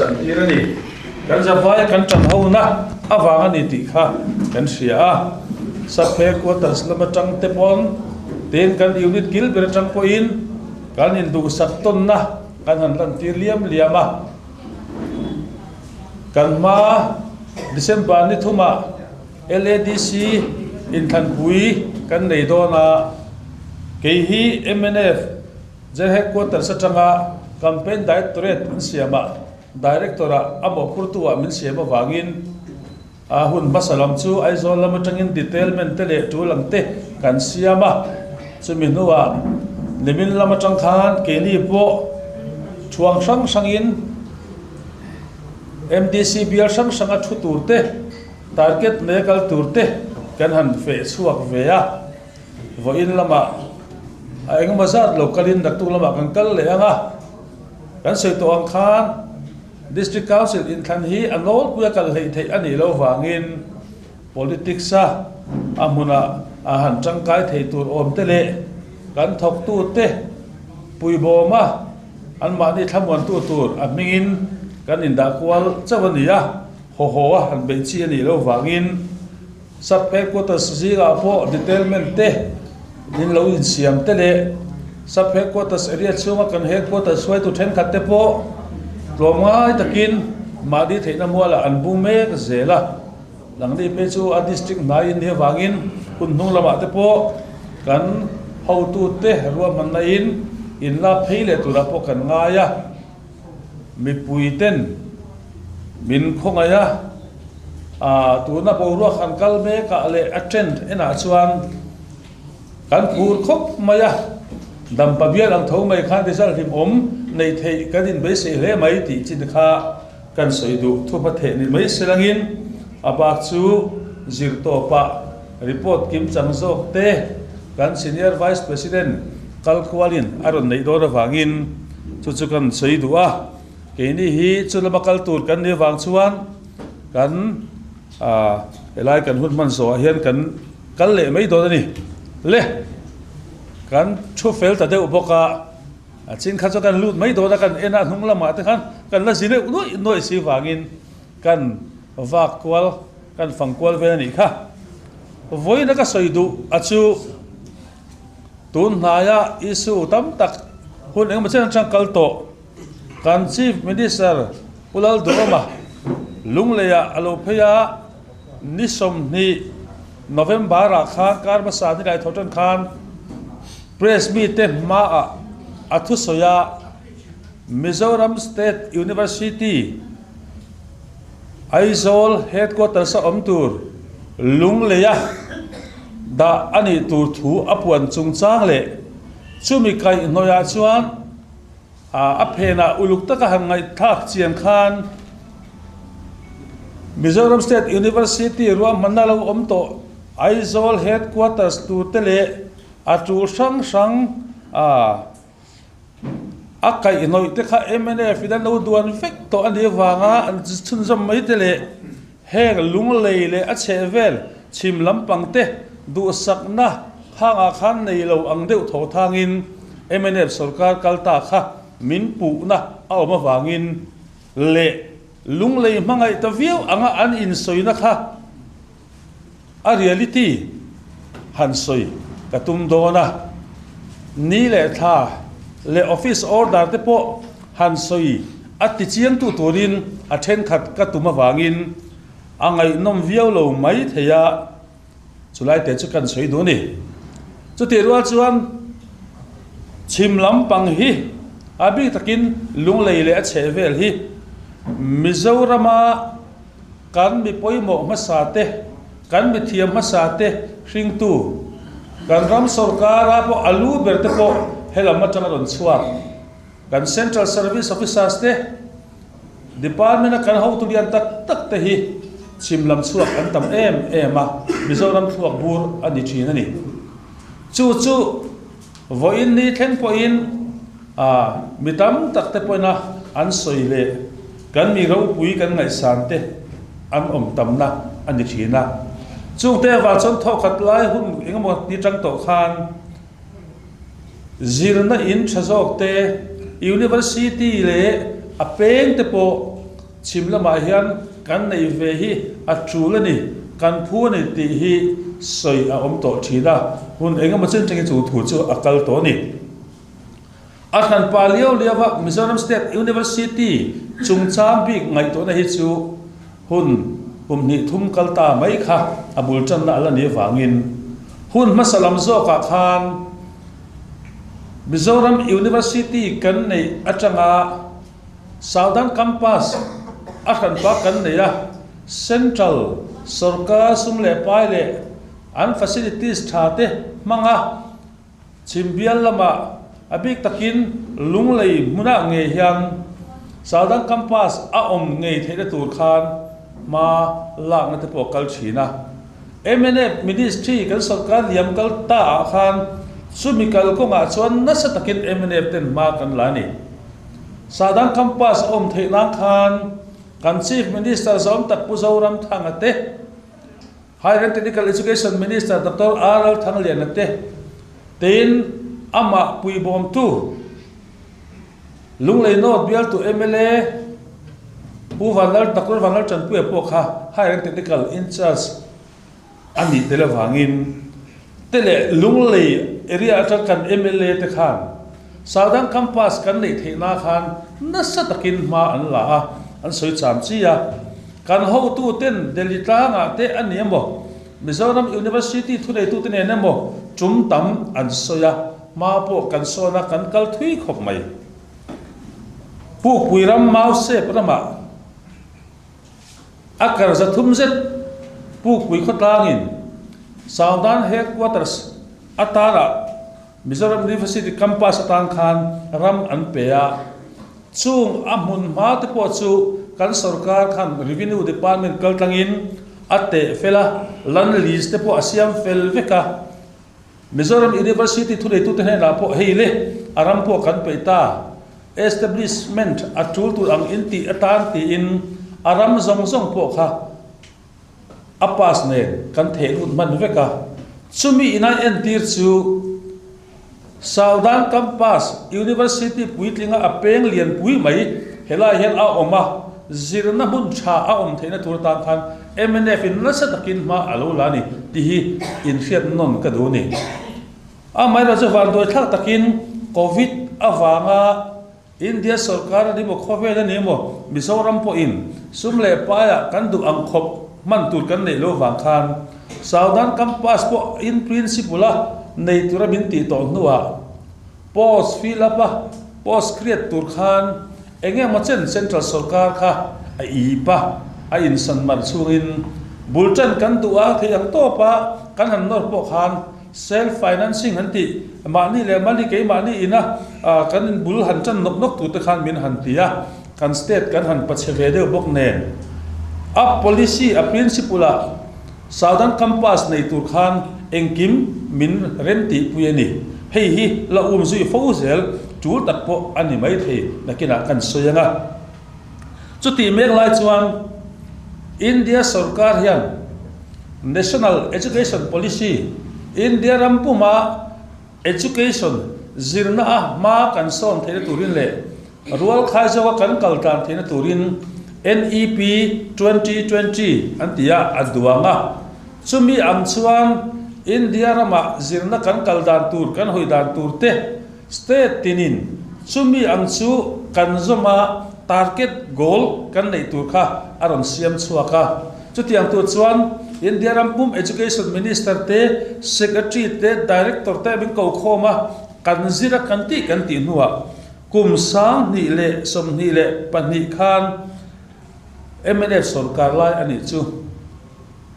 chantir a ni. Kan zavaia kan ṭan hona avang a ni tih kha kan hria a. Sub Headquarters lam aṭang te pawn tin kan unit kil ber aṭang pawhin kan induhsak tawnna kan han lantir liam liam a. Kan hma December ni thumah LADC inthlanpui kan nei dawn a, kei hi mnf General Headquarters atanga Campaign Directorate an siamah Director-ah a mawhphurtu-ah min siam avangin a hun hmasa lam chu Aizawl lam atangin detailment te leh tul ang te kan siam a, chumi hnuah nimin lam atang khan keini pawh thuang hrang hrangin MDC bial hrang hranga thu tur te, target nei a kal tur te kan han feh chhuak ve a, vawiin lamah a engemaw zat lo kalin naktuk lamah kan kal leh ang a, kan sawi tawh ang khan District Council inthlan hi a nawlpui a kal hleih theih a nih loh vangin Politics a a hmunah a han tangkai thei tur awm te leh kan thawktute puibawm a, Anmahni thlamuantu tur a hmingin kan indah kual chauh a ni a, haw haw a han beih chi a nih loh vangin Sub Headquarters zingah pawh detailment te min lo insiam te leh Sub Headquarters area chhunga kan Headquarters hruaitu thenkhat te pawh tlawmngai takin mahni theihna mualah an bung mek zel a. Nangni phei chu a district hnai in nih avangin hun hnung lamah te pawh kan hotute ruahmanna in in lak phei leh turah pawh kan ngai a, mipui ten min khawngaih a, ah tuna boruak han kal mek ah leh a trend enah chuan kan phur khawp mai a, dampa bial ang tho mai khan result hlimawm neih theih kan inbeisei hle mai tih chin kha Kan sawi duh thu hmatheh ni mai se langin a bak chu zirtawpah report kim chang zawk te kan Senior Vice President kal kualin a rawn neih dawn avangin chu chu kan sawi duh a. Keini hi chu lama kal tur kan nih avang chuan kan helai kan hun hman zawhah hian kan kal leh mai dawn a ni. Le kan thu fel ta deuh bawk a. A chin kha chu kan lut mai dawn a, kan en a hnung lamah te khan kan la zi deuh nuaih nuaih si vangin kan vak kual, kan fang kual vel a nih kha. Vawiin a ka sawi duh a chu tun hnaia issue tam tak hun engemaw chen atang kal tawh kan Chief Minister Pu Lalduhawma Lungleiah a lo phei a, ni 20 November-ah khan kar hmasa ni laitho tan khan Press mite hmaah a thusawi a, Mizoram State University, Aizawl Headquarters-a awm tur Lungleia dah a nih tur thu a puan chungchang leh chumi kaihhnawihah chuan a phenah uluk taka han ngaihthlak chian khan Mizoram State University ruahmanna lo awm tawh Aizawl Headquarters turte leh A tul hrang hrang a a kaihhnawih te kha mnf in an lo duan vek tawh a nih avanga an chhunzawm mai te leh heng lunglei leh a chhehvel chhim lampang te duhsakna khangah khan nei lo ang deuh tho thangin mnf sorkar kal ta kha min puhna a awm avangin leh lunglei hmangaih ta viau anga an insawina kha A reality han sawi ka tum dawn a, ni leh thla leh office order te pawh han sawi a ti chiangtu turin a thenkhat ka tum avangin a ngaihnawm viau lo mai thei a, chulai te chu kan sawi duh a ni. Chutih rual chuan chhim lampang hi a bik takin Lunglei leh a chhehvel hi Mizorama Kan mi pawimawh hmasa te, kan mi thiam hmasa te hringtu, kan ram sorkara pawh a lu ber te pawh helam atanga rawn chhuak. Kan Central Service Officers te, Department a kan hotu lian tak tak te hi chhim lam chhuak an tam em em a, Mizoram thluak bur a ni thin a ni. Chu chu vawiin ni thleng pawhin mi tam tak te pawhin a an sawi leh kan mi ropui kan ngaihsan te an awm tamna a ni thin a. Chungte avang chuan thawkhat lai hun engemaw ni tang tawh khan zirna in tha zawk te, University leh a peng te pawh. Chhim lamah hian kan nei ve hi a tul a ni, kan phu a ni tih hi sawi a awm tawh thin a, hun engemaw chen tangin chu thu chu a kal tawh a ni. A hranpa liau liau a Mizoram State University chungchang bik ngaihtuahna hi chu hun kum hnih thum kal ta mai kha a bul tanna a la ni avangin hun hmasa lam zawkah khan Mizoram University kan neih atanga Southern Campus a hranpa kan nei a, Central sawrkar sum leh pai leh an facilities tha te hmanga chhim bial lamah a bik takin Lunglei hmunah ngei hian Southern Campus a awm ngei theihna tur khan hma lakna te pawh a kal thin a. Mnf Ministry kan sawrkar liam kal ta ah khan chumi kalkawngah chuan nasa takin mnf ten hma kan la a ni. Sadan Campus a awm theih nan khan kan Chief Minister zawm tak Pu Zoramthanga te, Higher and Technical Education Minister Doctor RL Thangliana te tein amah puibawmtu Lunglei North bialtu mla Pu Vanlal Doctor Vanlal Tanpuia pawh kha Higher and Technical in-charge a nih tel avangin te leh Lunglei area atang kan mla te khan Southern Campus kan neih theih na khan nasa takin hma an la a, an sawi cham chi a. Kan hotu ten Delhi tlangah te a ni emaw, Mizoram University thuneitute nen emaw tum tam an sawi a, hma pawh kan sawn a, kan kal thui khawp mai. Pukpui ram Mausep ramah. A kar 300 zet Pukpui khawtlangin Southern Headquarters atana Mizoram University Campus atan khan ram an pe a, chung a hmun hma te pawh chu kan sorkar khan Revenue Department kaltlangin a teh fel a, land lease te pawh a siam fel vek a. Mizoram University thuneitute hnenah pawh hei le a ram pawh kan peih ta, establishment a tul tur ang in tih atan tiin a ram zawng zawng pawh kha a pass nen kan theh lut hman vek a. Chumi ina entir chu Southern Campus University puitlinga a peng lianpui mai helai hian a awm a, zirna hmun tha a awm theihna tur atan khan mnf in nasa takin hma a lo la a ni tih hi inhriat nawn ka duh a ni. Amaherawhchu chu vanduai thlak takin Covid avanga India sawrkar a ni maw, khawvel a ni maw, Mizoram pawhin sum leh paiah kan duh ang khawp hman tur kan neih lo vang khan Southern Campus pawh in principle a nei tura min tih tawh hnuah post fill up a post create tur khan Eng emaw chen Central sawrkar kha a ip a, a insan mar chhungin bul tan kan duh a, thei ang tawp a kan han nawr pawh khan self financing an tih, mahni leh mahni keimahni ina kan in bul han tan nawk nawk tur te khan min han ti a, kan state kan han pachhe ve deuh bawk nen a policy a principle ah Southern Campus nei tur khan engkim min rem tihpui a ni. Hei hi la um zui fo zel tul tak pawh a ni maithei nakinah kan sawi ang a. Chutih mek lai chuan India sorkar hian National Education Policy, India ram puma Education zirna a hma kan sawn theihna turin leh rual khai zawka kan kal tlan theihna turin NEP 2020 an ti a, a duang a. Chumi ang chuan India ramah zirna kan kal dan tur, kan hawi dan tur te state tinin chumi ang chu kan zawm a, target goal kan neih tur kha a rawn siam chhuak a. Chutiang tur chuan India ram pum Education Minister te, Secretary te, Director te min ko khawm a, kan zir a kan tih kan tih hnuah kum 2022 khan mnf sorkar lai a nih chu.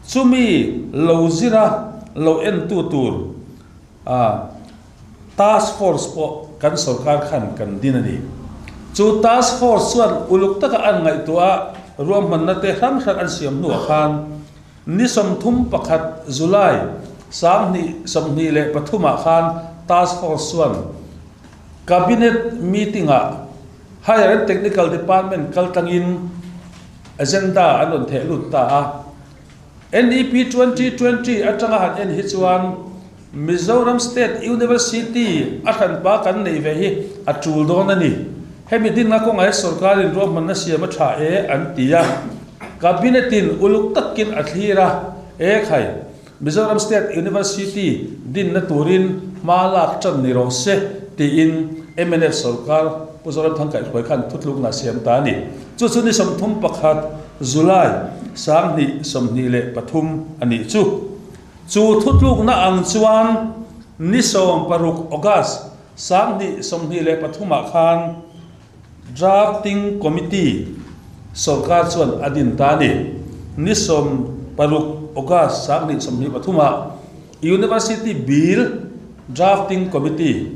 Chumi lo zir a lo entu tur A Task Force pawh kan sorkar khan kan din a ni. Chu Task Force chuan uluk taka an ngaihtuah a, ruahmanna te hrang hrang an siam hnuah khan ni 31 July 2023 ah khan Task Force chuan Cabinet meeting-ah Higher and Technical Department kaltlangin agenda an rawn theh lut ta a. NEP 2020 atanga han en hi chuan Mizoram State University a hranpa kan neih ve hi a tul dawn a ni. Hemi dinna kawngah hian sorkarin ruahmanna siam a tha e an ti a, Cabinet-in uluk takin a thlir a, E khai, Mizoram State University dinna turin hma lak tan ni rawh se tiin mnf sorkar Pu Zoramthang kaihhruai khan thutlukna a siam ta a ni. Chu chu ni 31 July 2023 a nih chu. Chu thutlukna ang chuan ni 16 August 2023 ah khan Drafting Committee sorkar chuan a din ta a ni. Ni 16 August 2023 ah University Bill Drafting Committee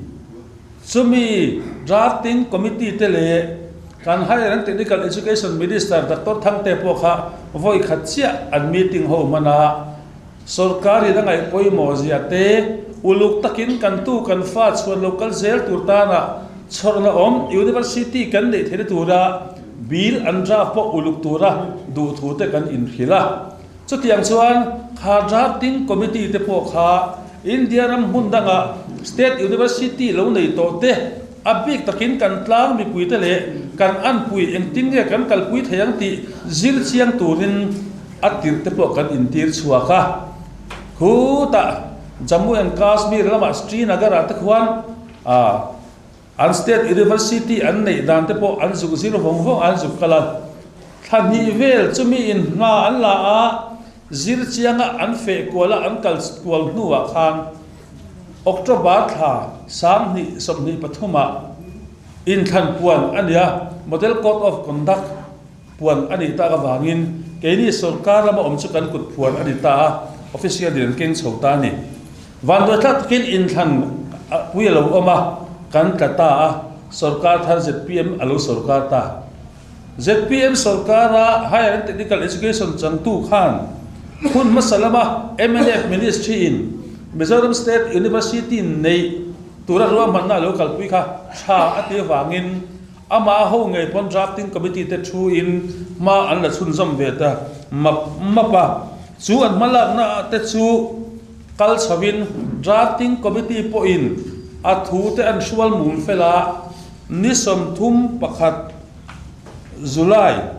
chumi Drafting Committee te leh kan Higher and Technical Education Minister Doctor Thangte pawh kha vawi khat chiah an meeting ho hman a. Sorkarin a ngaih pawimawh zia te, uluk takin kan tu kan fa chhuan lo kal zel tur tana chhawrna awm University kan neih theihna tura bill an draft pawh uluk tura duhthu te kan inhrilh a. Chutiang chuan kha drafting committee te pawh kha India ram hmun danga state university lo nei tawh te a bik takin kan tlang mipui te leh kan anpui engtin nge kan kalpui thei ang tih zir chiang turin A tirh te pawh kan intir chhuak a, khutah Jammu and Kashmir lamah Srinagar ah te khuan an state university an neih dan te pawh an zuk zir vawng vawng a, an zuk kal a. Thla hnih vel chumi in hna an la a, zir chianga an feh kual a, an kal kual hnuah khan October thla 2023 ah inthlan puan a ni a, Model Code of Conduct, Puan a nih tak avangin keini sorkar lama awm chu kan kut phuan a ni ta a, official in an keng chho ta a ni. Vanduaithlak takin inthlan pui a lo awm a, kan tla ta a, sorkar thar zpm a lo sorkar ta. Zpm sorkara Higher and Technical Education changtu khan hun hmasa lama mnf Ministry in Mizoram State University neih tura ruahmanna a lo kalpui kha tha a ti avangin Amah ho ngei pawn Drafting Committee te thu in hma an la chhunzawm ve ta map map a. Chu an hmalakna ah te chu kal chho in Drafting Committee pawh in a thu te an hrual mum fel a, ni 31 July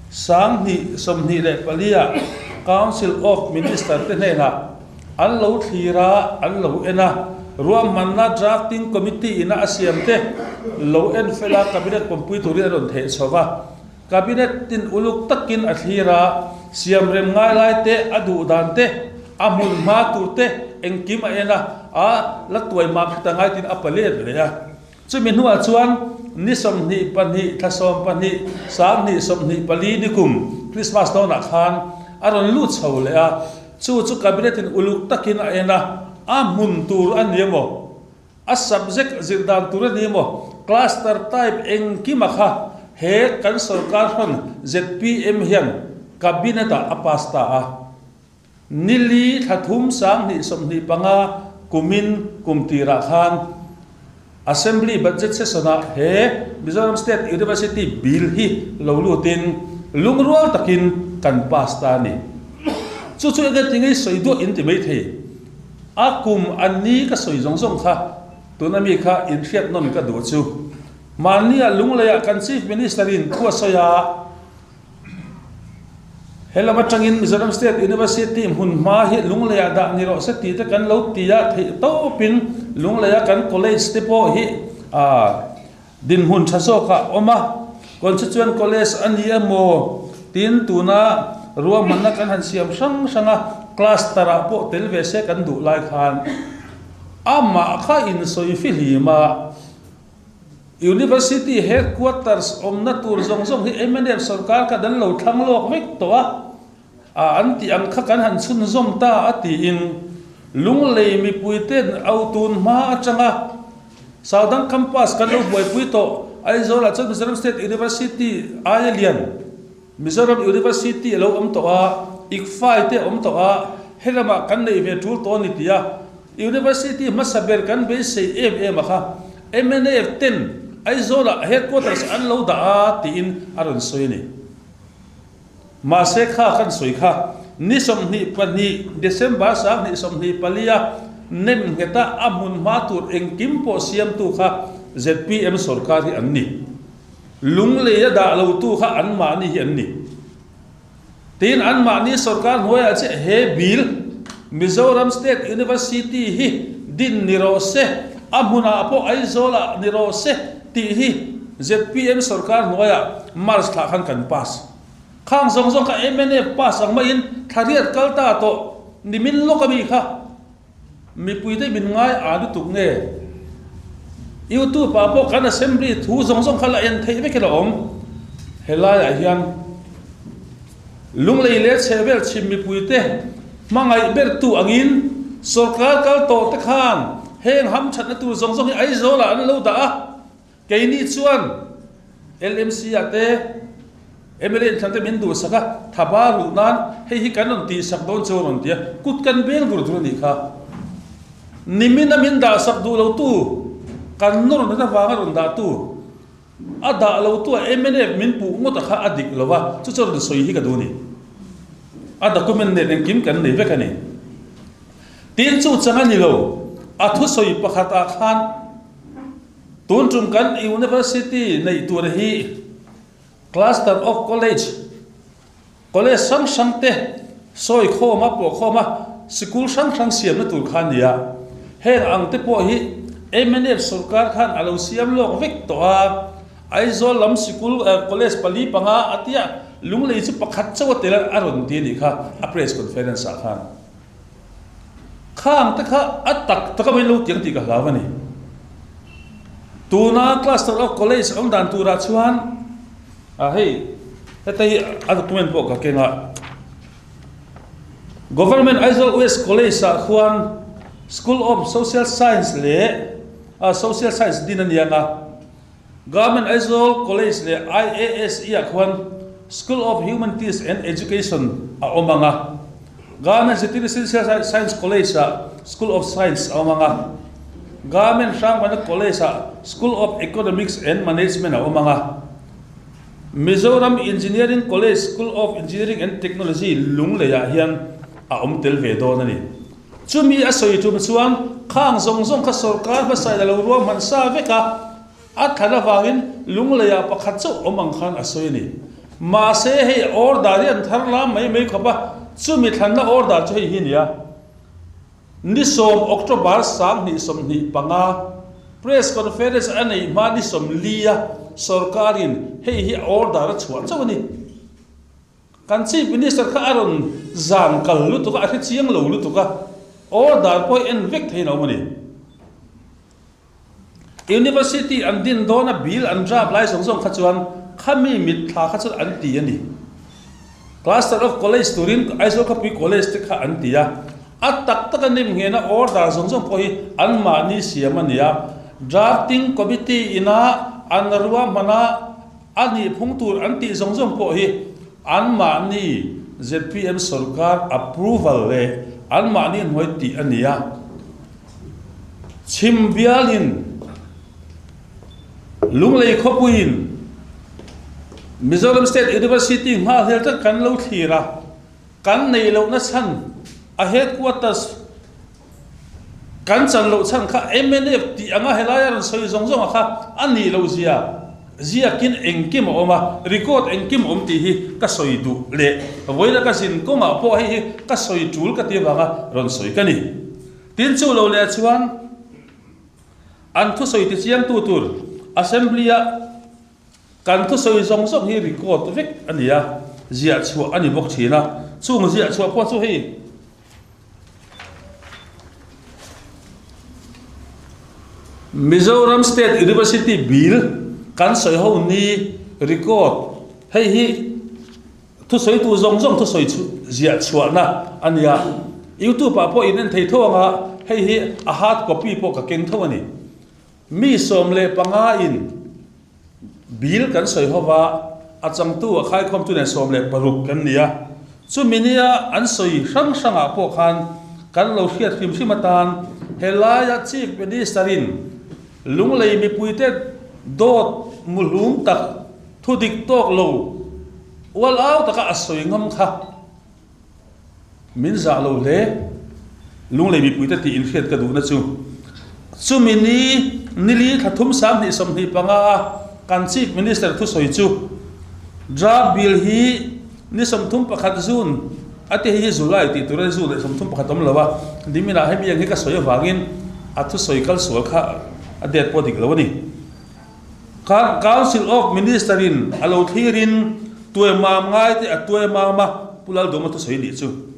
2024 ah Council of Minister te hnenah An lo thlir a, an lo en a, ruahmanna Drafting Committee ina a siam te lo en fel a, Cabinet pawmpui turin a rawn theih chho va. Cabinet tin uluk takin a thlir a, siam rem ngai lai te, a duh dan te, a hmun hma tur te engkim a en a, a la tuai mam hre ta ngai tiin a palet leh a. Chumi hnuah chuan ni 22 thla 12 2024 nikum Christmas dawnah khan a rawn lut chho leh a, chu chu Cabinet in uluk takin a en a, a hmun tur a ni emaw, a subject zir dan tur a ni emaw, cluster type engkima kha he kan sorkar hrawn zpm hian Cabinet ah a pass ta a. Nili thla thum 2025 kumin kum tirah khan Assembly Budget Session-ah he Mizoram State University Bill hi lo lutin lungrual takin kan pass ta a ni. Chu chu enge tinge sawi duah in ti mai thei. A kum a ni ka sawi zawng zawng kha tuna mi kha inhriat nawn ka duh chu. Mahnia Lungleiah kan Chief Minister-in thu a sawi a. He lam atangin Mizoram State University hmun hma hi Lungleiah dah ni rawh se tih te kan lo ti a, theih tawpin Lungleia kan college te pawh hi dinhmun tha zawk a awm a, Constituent College a ni emaw tin tuna ruahmanna kan han siam hrang hrang a, cluster ah pawh tel ve se kan duh lai khan amah kha insawi fihlim a. University headquarters awmna tur zawng zawng hi mnf sorkar kha dan lo thlang lawk vek tawh a, a an tih ang kha kan han chhunzawm ta a tiin Lunglei mipuiten au tun hma atanga Southern Campus kan lo buaipui tawh Aizawlah chuan Mizoram State University aia lian Mizoram University a lo awm tawh a, ICFAI te a awm tawh a, helamah kan neih ve tul tawh a ni tih a, University hmasa ber kan beisei em em a kha mnf ten Aizawlah headquarters an lo dah a tiin a rawn sawi a ni. Mahse kha kan sawi kha ni 22 December 2024 a nem ngheta a hmun hma tur engkim pawh siamtu kha zpm sorkar hi an ni. Lungleia dah lotu kha anmahni hi an ni. Tin, anmahni sorkar hnuaiah chiah he bill Mizoram State University hi din ni rawh se, a hmunah pawh Aizawlah ni rawh se tih hi zpm sorkar hnuaiah March thlah khan kan pass. Khang zawng zawng kha mnf pass ang maiin thla riat kal ta tawh nimin lawk ami kha. Mipuite min ngai a lutuk nge? Youtube ah pawh kan assembly thu zawng zawng kha la en theih vek in a awm. Helaiah hian Lunglei leh chhehvel chhim mipuite hmangaih bertu angin sorkar kal tawh te khan heng hamthatna tur zawng zawng hi Aizawl ah an lo dah a. Keini chuan LMC ah te mla inthlan te min duhsak a, thaba luh nan hei hi kan rawn tihsak dawn chu a rawn ti a, kut kan beng dur dur a nih kha. Nimin a min dahsak duh lo tu, kan nawr nat avanga rawn dah tu, a dah lo tu a mnf min puh ngawt a kha a dik lo va, chu chu rawn sawi hi ka duh a ni. A document nen engkim kan nei vek a ni. Tin chu chang a ni lo, a thusawi pakhat ah khan, Tun tum kan University neih tur hi Cluster of College, College hrang hrang te sawi khawm a, pawh khawm a, sikul hrang hrang siamna tur kha a ni a. Heng ang te pawh hi mnf sorkar khan a lo siam lawk vek tawh a, Aizawl lam sikul college pali panga a tia Lunglei chu pakhat chauh a tel a rawn ti a nih kha a press conference ah khan. Khang te kha a tak tak a mai lo tiang tih ka hlau a ni. Tuna cluster of college awm dan turah chuan ah hei heta hi a document pawh ka keng a. Government Aizawl West College ah khuan School of Social Science leh ah Social Science din a ni ang a. Government Aizawl College leh IASE ah khuan School of Humanities and Education a awm ang a, Government Zirtirna Science College ah School of Science a awm ang a, Government Hrangvana College ah School of Economics and Management a awm ang a, Mizoram Engineering College School of Engineering and Technology Lunglei ah hian a awm tel ve dawn a ni. Chumi a sawi tum chuan khang zawng zawng kha sorkar hmasain a lo ruahman sa vek a, a thlan avangin Lungleiah pakhat chauh awm ang khan a sawi a ni. Mahse hei order hi an thar lam mai mai khawp a, chumi thlanna order chu hei hi a ni a. Ni sawm October 2025 Press Conference a neih hma ni 40 a sorkarin hei hi order a chhuah chauh a ni. Kan Chief Minister kha a rawn zan kal lutuk a, a hre chiang lo lutuk a, order pawh hi en vek theiin a awm a ni. University an din dawn a bill an draft lai zawng zawng kha chuan khami mitthla kha chuan an ti a ni. Cluster of College turin Aizawl khawpui College te kha an ti a, a tak taka nem nghena order zawng zawng pawh hi anmahni siam a ni a, Drafting Committee ina an ruahman a, A nih phung tur an tih zawng zawng pawh hi anmahni zpm sorkar approval leh anmahni hnuai tih a ni a. Chhim bialin Lunglei khawpuiin Mizoram State University nghahhlel tak kan lo thlir a, kan neih lohna chhan a headquarters Kan chan loh chhan kha mnf tih anga helai a rawn sawi zawng zawng a kha a nih loh zia ziakin engkim a awm a, record engkim a awm tih hi ka sawi duh leh vawiina ka zin kawngah pawh hei hi ka sawi tul ka ti avanga rawn sawi ka ni. Tin chu lo leh chuan an thusawi tichiangtu tur Assembly-a Kan thusawi zawng zawng hi record vek a ni a, ziah chhuah a ni bawk thin a, chung ziah chhuah pawh chu hei Mizoram State University Bill kan sawi ho ni record hei hi thusawitu zawng zawng thusawi ziah chhuahna a ni a, YouTube ah pawh in en thei tho ang a, hei hi a hard copy pawh ka keng tho a ni. Mi 15 in Bill kan sawi ho va, a changtu a khaikhawmtu nen 16 kan ni a. Chumi nia an sawi hrang hrangah pawh khan kan lo hriat hrim hrim atan helaia Chief Minister in Lunglei mipuite dawt muhlum tak thudik tawk lo ual au taka a sawi ngam kha. Min zah lo hle. Lunglei mipuite tih inhriat ka duhna chu chumi ni nili thla thum 2025 a. kan Chief Minister thusawi chu Draft Bill hi ni 31 June a ti hei hi July tih tur a ni, June leh 31 awm lo a, niminah hemi ang hi ka sawi avangin a thusawi kal sual kha a date pawh dik lo a ni. Khan Council of Minister in a lo thlirin tuaimam ngai te a tuaimam a, Pu Laldawma thusawi nih chu.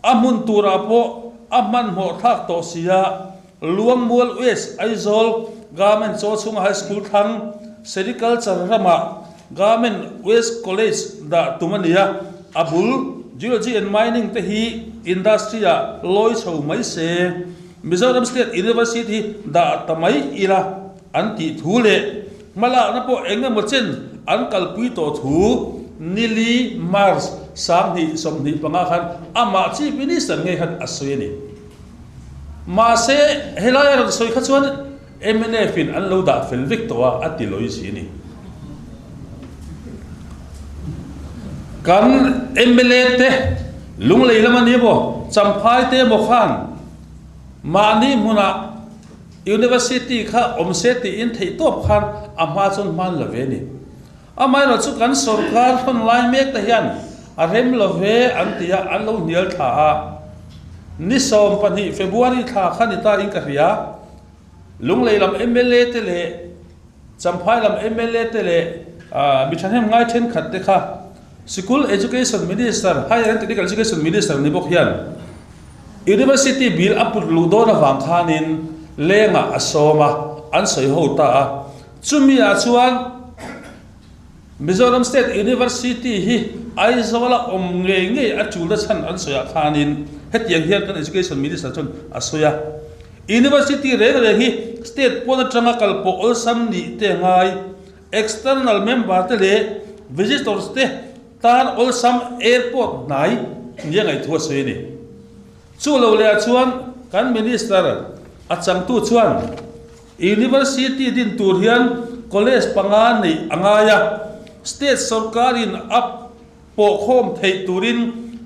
A hmun turah pawh a hmanhmawh thlak tawh si a, Luangmual West Aizawl Government Chawchhunga High School thlang Sericulture ramah Government West College dah tum a ni a, a bul Geology and Mining te hi industry ah lawi chho mai se, Mizoram State University hi dah ta mai ila an tih thu leh hmalakna pawh eng emaw chen an kalpui tawh thu Nili, March, 2025 khan amah Chief Minister ngei khan a sawi a ni. Mahse, helai a rawn sawi kha chuan mnf in an lo dah fel vek tawh a, a ti lawi si a ni. Kan mla te Lunglei lam a ni emaw, Champhai te emaw khan mahni hmunah University kha awm se tiin theihtawp khan a hma chuan hman lo ve a ni. Amaherawh chu kan sorkar hrawn lai mek te hian a rem lo ve an ti a, an lo hnial thla a. Ni 12 February thla kha ni ta in ka hria. Lunglei lam mla te leh Champhai lam mla te leh mi thahnem ngai thenkhat te kha Sikul Education Minister, Higher and Technical Education Minister ni bawk hian University bill a put luh dawn avang khanin lengah a sawm a, an sawi ho ta a. Chumi ah chuan Mizoram State University hi Aizawla awm ngei ngei a tulna chhan an sawi ah khanin hetiang hian kan Education Minister chuan a sawi a, University reng reng hi state pawn atanga kal pawh awlsam nih te ngai, external member te leh visitors te tan awlsam airport hnai nia ngaihtuah a sawi a ni. Chu lo leh ah chuan kan Minister a changtu chuan University din tur hian college panga neih a ngai a, state sorkarin a pawhkhawm theih turin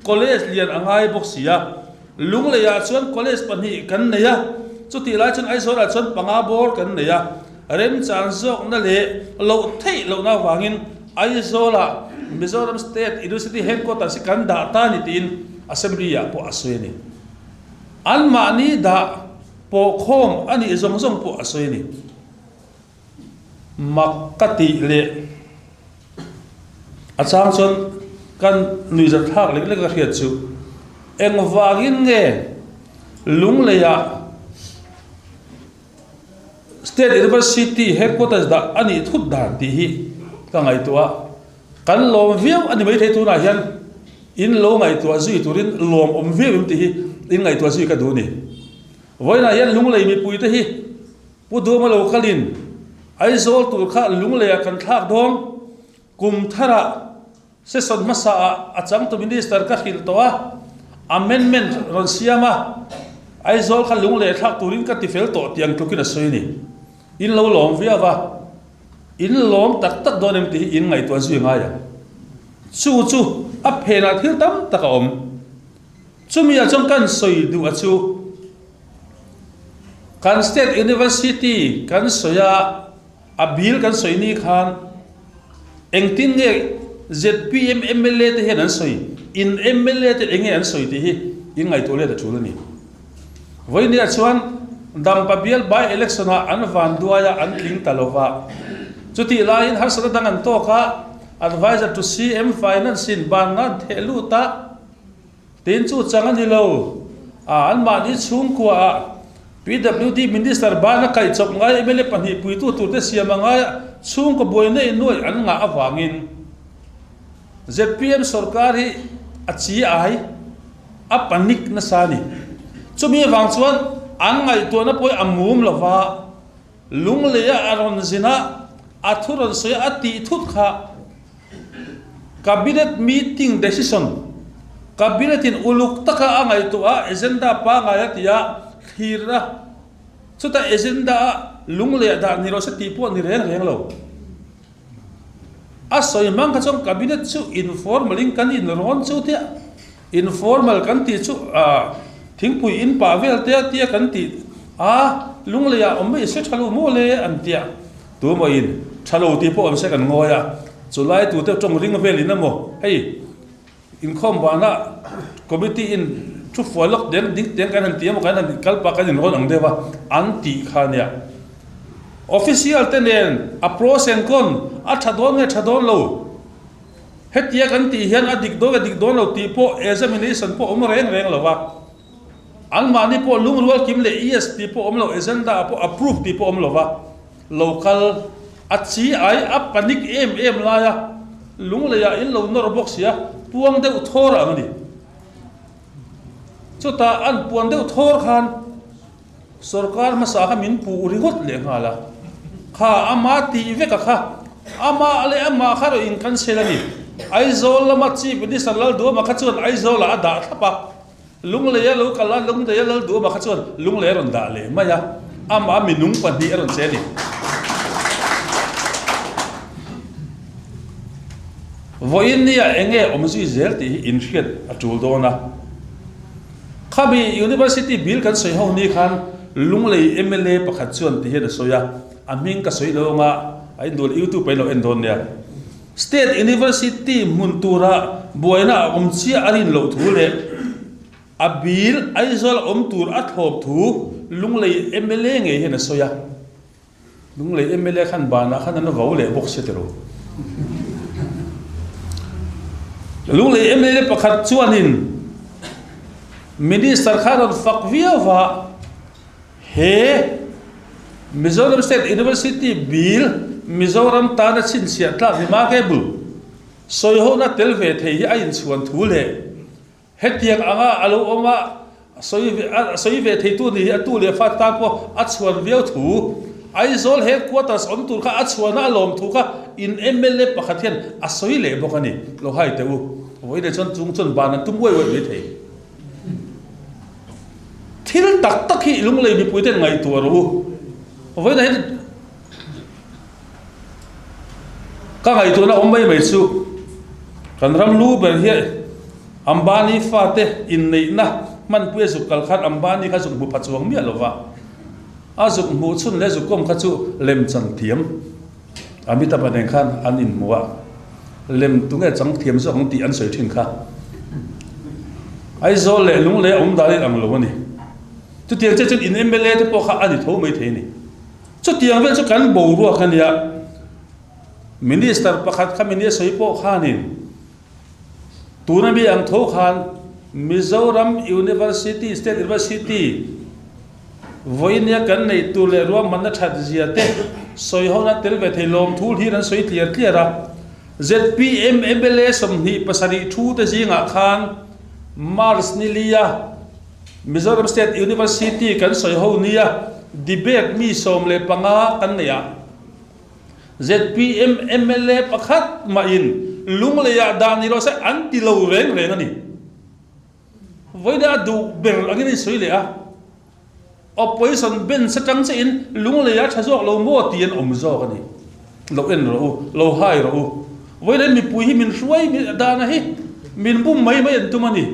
college lian a ngai bawk si a. Lungleiah chuan college pahnih kan nei a, chutih lai chuan Aizawlah chuan panga bawr kan nei a. Remchang zawkna leh loh theih lohna avangin Aizawlah Mizoram State University Headquarters hi kan dah ta ni tiin Assembly-ah pawh a sawi a ni. Anmahni dah pawhkhawm a nih zawng zawng pawh a sawi a ni. Mak ka tih leh a chang chuan kan nuihzat thlak lek lek a hriat chu engvangin nge Lungleiah State University headquarters dah a nih thut dan tih hi ka ngaihtuah a, kan lawm viau a ni maithei tunah hian in lo ngaihtuah zui turin lawm awm viau em tih hi in ngaihtuah zui ka duh a ni. Vawiinah hian Lunglei mipuite hi Pu Duhma lo kalin Aizawl tur kha Lungleiah kan thlak dawn, kum tharah Session hmasa ah a changtu Minister ka hrilh tawh a, amendment rawn siam a, Aizawl kha lung leh thlak turin ka ti fel tawh tih ang tlukin a sawi a ni. In lo lawm viau a, in lawm tak tak dawn em tih hi in ngaihtuah zui ngai ang. Chu chu a phenah thil tam tak a awm. Chumi ah chuan kan sawi duh a chu kan State University kan sawi a, A bill kan sawi ni khan engtin nge zpm mla te hian an sawi, in mla te eng nge an sawi tih hi in ngaihtuah let a tul a ni. Vawinia chuan Dampa bial by election ah an van duai a, an tling ta lo va. Chutih laiin harsatna dang an tawk a, Adviser to CM Finance in banna an theh lut a, Tin chu chang a ni lo. A anmahni chhungkua ah PWD Minister ban a kaih chawp ngai mla pahnih puitu turte siam a ngai a, chhungkaw buai nei nuai an ngah avangin zpm sorkar hi a chi ai, a panic nasa a ni. Chumi avang chuan an ngaihtuahna pawh hi a mum lo va, Lungleia a rawn zin a, a thu rawn sawi a tih thut kha Cabinet meeting decision, Cabinet in uluk taka a ngaihtuah a, agenda pangngai a ti a, thlir a, chutah agenda a lung leh dah ni rawh se tih pawh ni reng reng lo. A sawi hmang kha chuan Cabinet chu informal in kan inrawn chu tia, informal kan tih chu thingpui in pah vel te a tia kan tih a, lung leh ah awm mai se tha lo maw le an tia, tuemaw in. Tha lo tih pawh awm se kan ngawi a, chu lai tute tawng ring velin emaw hei inkhawm banah committee in thu fual lawk deng ding teng kan han ti emaw kan han kal pah kan inrawn ang deuh a, an tih kha nia. Official te nen a pros and con a tha dawn nge tha dawn lo? Hetia kan tih hian a dik dawn nge dik dawn lo tih pawh examination pawh awm reng reng lo va. Anmahni pawh lungrual kim leh yes tih pawh awm lo, agenda ah pawh approve tih pawh awm lo va, lo kal a chi ai a panic em em lai a, lungleiah in lo nawr bawk sia, puang deuh thawr ang a ni. Chutah an puan deuh thawr khan Sorkar hmasa kha min puh ringawt leh nghal a, kha ama tih vek a kha, amah leh amah kha erawh in cancel a ni. Aizawl lama Chief Minister Lalduama kha chuan Aizawlah a dah thlap a, Lunglei a lo kal a, Lunglei a Lalduama kha chuan Lunglei a rawn dah leh mai a, amah minung pahnih a rawn che a ni. Vawiin nia eng nge awm zui zel tih hi inhriat a tul dawn a. Khami University bill kan sawi ho ni khan Lunglei mla pakhat chuan ti hian a sawi a, a hming ka sawi lo anga a induh leh YouTube ah in lo en dawn nia. State University hmun tura buaina a awm chiah a rin loh thu leh a bill Aizawl a awm tur a thlawp thu Lunglei mla ngei hian a sawi a. Lunglei mla khan banah khan an vo leh bawk sia tiro. Lunglei mla pakhat chuanin Minister kha rawn fak viau va, he Mizoram State University bill Mizoram tana chhinchhiah tlak remarkable sawihona tel ve thei hi a inchhuan thu leh Hetiang anga a lo awm a, sawi ve a sawi ve theitu ni hi a tu leh fa tan pawh a chhuan viau thu. Aizawl headquarters awm tur kha a chhuana a lawm thu kha in mla pakhat hian a sawi leh bawk a ni. Lo hai teh u. Vawiin chuan chung chuan ban an tum uai uai mai thei. Thil tak tak hi lunglei mipui ten ngaihtuah rawh u. Vawiinah hian Ka ngaihtuahna awm mai mai chu kan ram lu ber hi Ambani fate inneihna hmanpui a zuk kal khan Ambani kha zuk hmu pha chuang miah lo va, a zuk hmuh chhun leh zuk kawm kha chu lem chan thiam Amitabh nen khan an inhmu a, lem tunge chang thiam zawk ang tih an sawi thin kha. Aizawl leh Lunglei a awm dan in ang lo a ni. Chutiang chiah chuan in mla te pawh kha a ni tho mai thei a ni. Chutiang vel chu kan boruak a nia. Minister pakhat kha mini a sawi pawh khanin tuna mi ang tho khan Mizoram University, State University vawinia kan neih tur leh ruahmanna that zia te sawi hona tel ve thei lawmthu hlir an sawi tliar tliar a. Zpm mla 27 thu te zingah khan March ni lia Mizoram State University kan sawi ho nia debate mi 15 kan nei a, zpm mla pakhat mahin Lungleiah dah ni rawh se an ti lo reng reng a ni. Vawiin a duh ber angin a insawi leh a, Opposition bench atang chiahin Lungleiah tha zawk lo maw tih an awm zawk a ni. Lo en rawh u, lo hai rawh u. Vawiin mipui hi min hruai dana hi min bum mai mai an tum a ni.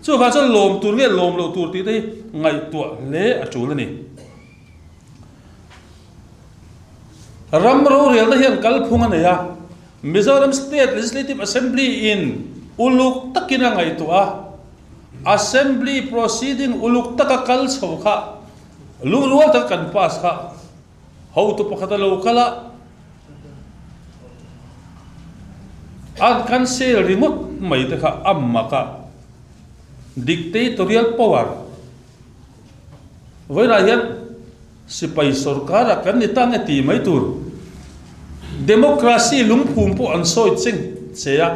Chuvang chuan lawm tur nge lawm loh tur tih te hi ngaihtuah hle a tul a ni. Ram rorelna hian kalphung a nei a, Mizoram State Legislative Assembly in uluk takin a ngaihtuah a, Assembly proceeding uluk taka kal chho kha lungrual taka kan pass kha hotu pakhat a lo kal a, an cancel ringawt mai te kha a mak a, dictatorial power vawiinah hian sipai sorkar ah kan ni ta nge tih mai tur democracy lungphum pawh an sawi cheng che a,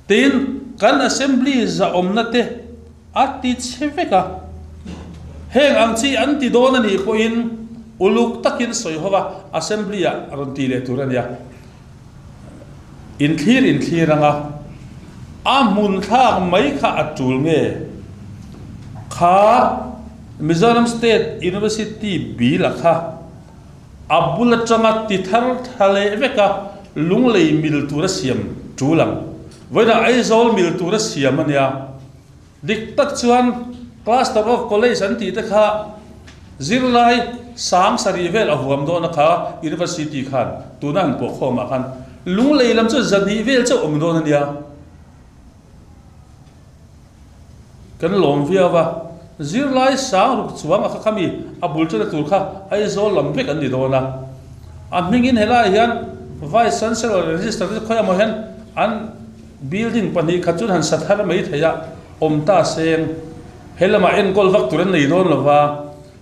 tin kan assembly zahawmna te a ti che vek a, heng ang chi an ti dawn a nih pawhin uluk takin sawi ho va assembly ah rawn ti leh tur a nia. Inthlir inthlir anga a hmun thlak mai kha a tul nge? Kha Mizoram State University bil a kha a bul atanga ti thar tha leh vek a Lunglei mil tura siam tul ang. Vawiinah Aizawl mil tura siam a nia. Dik tak chuan Cluster of College an tih te kha. Zirlai 7000 vel a huam dawn a kha University khan tuna an pawh khawmah khan Lunglei lam chu 200 vel chauh awm dawn a nia. Kan lawm viau a, zirlai 6000 chuang a kha khami a bul tana tur kha Aizawl lam vek an ni dawn a. A hmingin helaiah hian Vice Chancellor leh Registrar te chu khawiah maw hian an building pahnih khat chu an han sa thar mai thei a, awm ta seng. He lamah enkawl vak tur an nei dawn lo va,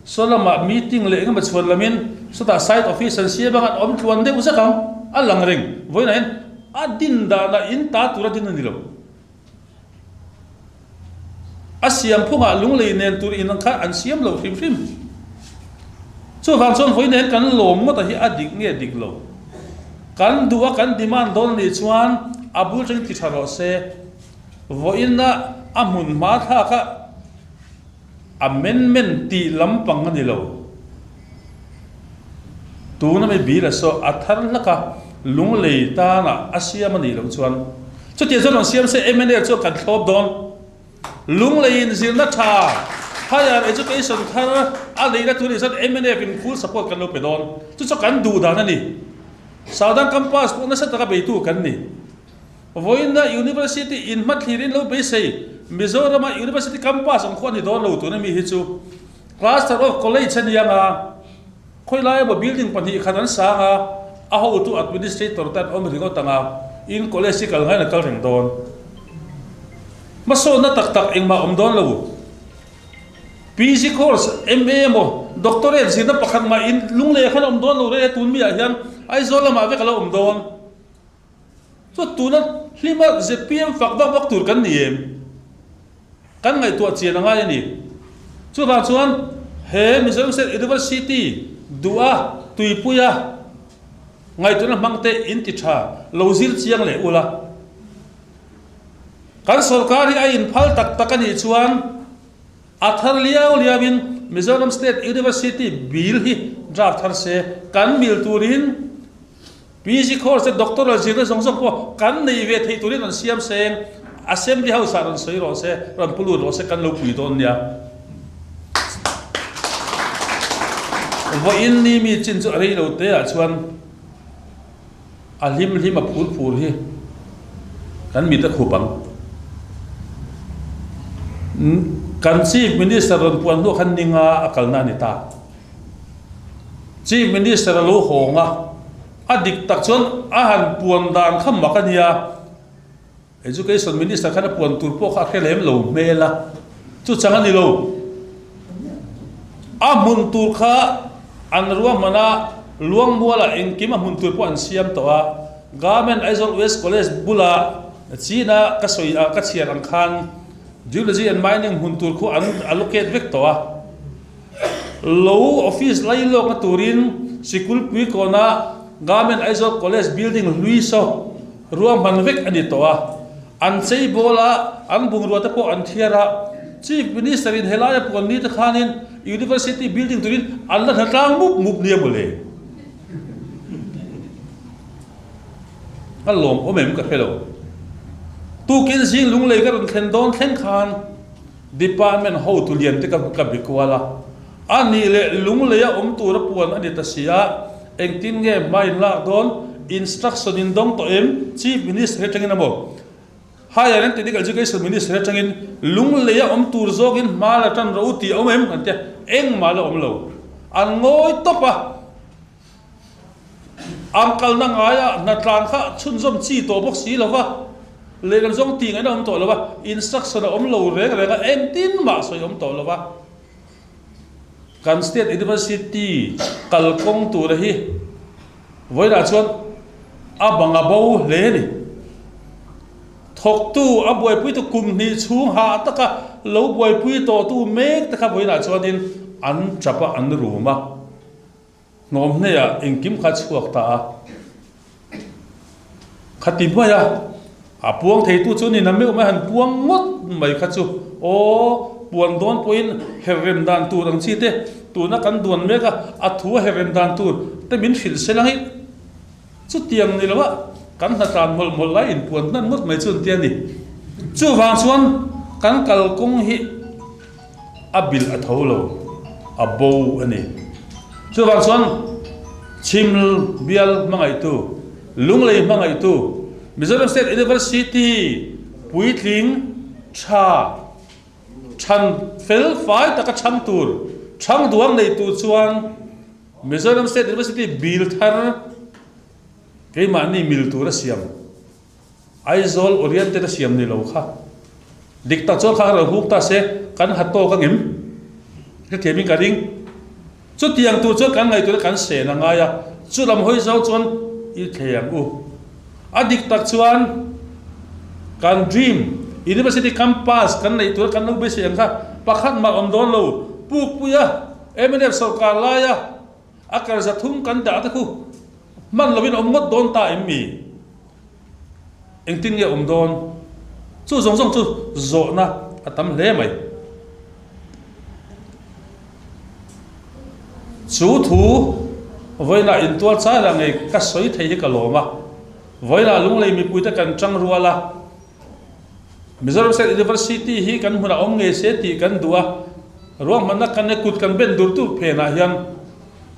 saw lamah meeting leh engemaw chhuan lamin sawtah site office an siam anga an awm tluan deuh zak ang, a lang reng. Vawiinah hian a din danah in ta tura din a ni lo. A siam phungah lunglei nen tur in ang kha an siam lo hrim hrim. Chuvang chuan vawiinah hian kan lawm ngawt a hi a dik nge dik lo. Kan duh a kan demand dawn a nih chuan a bul tangin ti tha rawh se. Vawiina a hmun hma thlak a amendment tih lampang a ni lo. Tuna mi bill a saw a thar hlak a, lunglei tana a siam a nih loh chuan chutiang chuan rawn siam se mnf chuan kan thlawp dawn. Lungleiin zirna tha higher education thar a neihna tur nih chuan mnf in full support kan lo pe dawn. Chu chu kan duh dan a ni. Southern Campus pawh nasa taka beitu kan ni. Vawiinna University in hmathlir in lo beisei, Mizorama University campus ang khuah ni dawn lo tuna mi hi chu Cluster of College a nia nga, khawilai emaw building pahnih khat an sang a, a hotu administrator te an awm ringawt ang a, in college hi kal ngaiin a kal reng dawn. Hmasawnna tak tak engmah awm dawn lo. PG course, MA emaw Doctorate zirna pakhat mah in lunglei ah khan a awm dawn lo reng e tun mi ah hian Aizawl lamah vek a lo awm dawn. Chu tuna hlima zpm fak vak vak tur kan ni em? Kan ngaihtuah chian a ngai a ni. Chuvang chuan he Mizoram State University duha tuipuia ngaihtuahna hmangte in ti tha lo zir chiang leh ula. Kan sorkar hi a inphal tak tak a nih chuan a thar liau liauin Mizoram State University bill hi draft thar se kan mil turin PG course te doctoral zirna zawng zawng pawh kan nei ve theih turin rawn siam seng, Assembly House ah rawn sawi rawh se, rawn pu lut rawh se kan lo pui dawn nia. Vawiin ni mi chin chu a rei lo te ah chuan a hlim hlim a phur phur hi kan mit a khup ang. Kan Chief Minister rawn puan hnuah khan ninga a kalna a ni ta. Chief Minister a lo hawng a, a dik tak chuan a han puan dan kha mak a nia. Education Minister khan a puan tur pawh kha a hre lem lo hmel a, chu chang a ni lo. A hmun tur kha an ruahman a, Luangmualah engkim a hmun tur pawh an siam tawh a. Government Aizawl West College bulah China ka sawi a, ka chhiar ang khan Geology and Mining hmun tur khu an allocate vek tawh a. Lo office lai lawkna turin Sikulpui kawna Government Aizawl College building hlui saw ruahman vek a ni tawh a. An chei bawl a, an bungrua te pawh an thiar a. Chief Minister in helaia puan ni te khanin University building turin an la hnatlang mup mup nia mawle. A lawm awm em ka hre lo. Tukin zing lunglei ka rawn thlen dawn thleng khan Department hotu lian te ka ka be kual a, a nih leh lunglei a awm tura puan a ni ta si a, engtin nge hma in lak dawn, instruction in dawng tawh em, Chief Minister atangin emaw Higher and Technical Education Minister atangin lunglei a awm tur zawkin hma la tan rawh u tih a awm em kan tia, engmah la awm lo, an ngawi tawp a. An kalna ngaia hnatlan kha chhunzawm chi tawh bawk si lo va, lehlam zawng tih ngaihna awm tawh lo va, instruction a awm lo reng reng a, engtin mah sawi awm tawh lo va. Kan State University kalkawng tura hi vawiinah chuan a bang a bo hle a ni. Thawktu a buaipuitu kum hnih chhung hah taka lo buaipui tawhtu mek te kha vawiinah chuanin an tap a, an rum a. Hnawm hneiah engkim kha a chhuak ta a, khati hmai a, a puang theitu chu ni na meuh mai han puang ngawt mai kha chu aw, puan dawn pawhin herrem dan tur ang chi te tuna kan duan mek a, a thu a herrem dan tur te min hrilh sel ang i, chutiang ni lo a kan hnatlan mawlh mawlh lai inpuan hnan ngawt mai chu an ti a ni. Chuvang chuan kan kalkawng hi. A bilh a tho lo. a bo a ni. Chuvang chuan Chhim bial hmangaihtu, Lunglei hmangaihtu, Mizoram State University puitling tha chhan fel fai taka chhang tur, chhang duang nei tur chuan Mizoram State University bil thar keimahni mil tur a siam. Aizawl oriented a siam ni lo kha. Dik tak chuan kha ka lo huk ta se, kan ha tawk angem? Hrethiamin ka ring. Chutiang tur chuan kan ngaihtuahna kan sen a ngai a, chu lam hawi zo chuan i thlei ang u. A dik tak chuan kan dream University campus kan neih tura kan lo beisei ang kha pakhat mah awm dawn lo. Pukpuia mnf sawrkar laia a karza thum kan dah te khu hman lovin awm ngawt dawn ta em mi? Engtin nge awm dawn? Chu zawng zawng chu zawhna a tam hle mai. Chu thu vawiinah intual chai lah ngei ka sawi thei hi ka lawm a. Vawiinah Lunglei mipuite kan tang rual a, Mizoram State University hi kan hmunah awm ngei se tih kan duh a, ruahmanna kan e kut kan ben dur tur phenah hian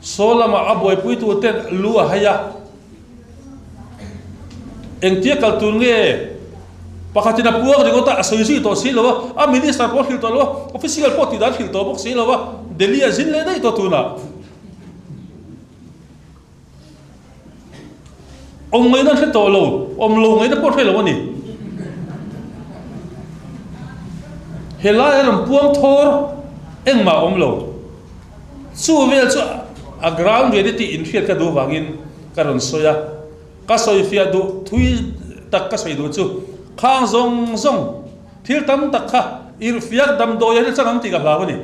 saw lamah a buaipuituten lu a hai a. Engtia kal tur nge? Pakhatin a puak ringawt a, a sawi zui tawh si lo a, a minister pawh a hrilh tawh lo a, official pawh tih dan hrilh tawh bawk si lo a, Delhi a zin leh daih tawh tunah. Awm ngaihna an hre tawh lo, awm lo ngaihna pawh hre lo a ni. Helai a rawn puang thawr engmah a awm lo. Chu vel chu a ground reality inhriat ka duh vangin ka rawn sawi a, ka sawifiah duh thui tak ka sawi duh chu khang zawng zawng thil tam tak kha irhfiak damdawi a ni chang ang tih ka hlau a ni.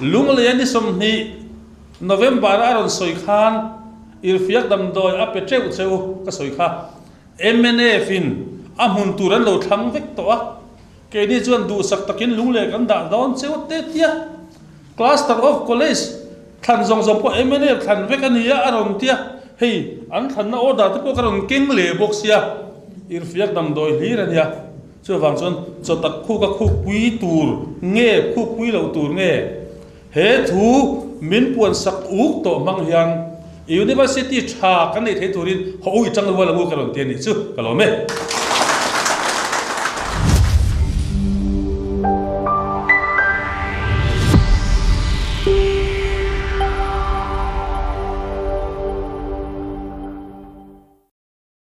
Lungleia ni 20 November a rawn sawi khan irhfiak damdawi a pe teuh che u ka sawi kha mnf in a hmun tur an lo thlang vek tawh a. Keini chuan duhsak takin lungleh kan dah dawn cheu te tia. Cluster of College thlan zawng zawng pawh mnf thlan vek a ni a, a rawn tia. Hei an thlanna order te pawh ka rawn keng leh bawk sia, irhfiak damdawi hlir a nia. Chuvang chuan chawtak khuk a khukpui tur nge khukpui loh tur nge? He thu min puansak uk tawh hmang hian University tha kan neih theih turin haw u i tang rual ang u ka rawn ti a nih chu ka lawm e.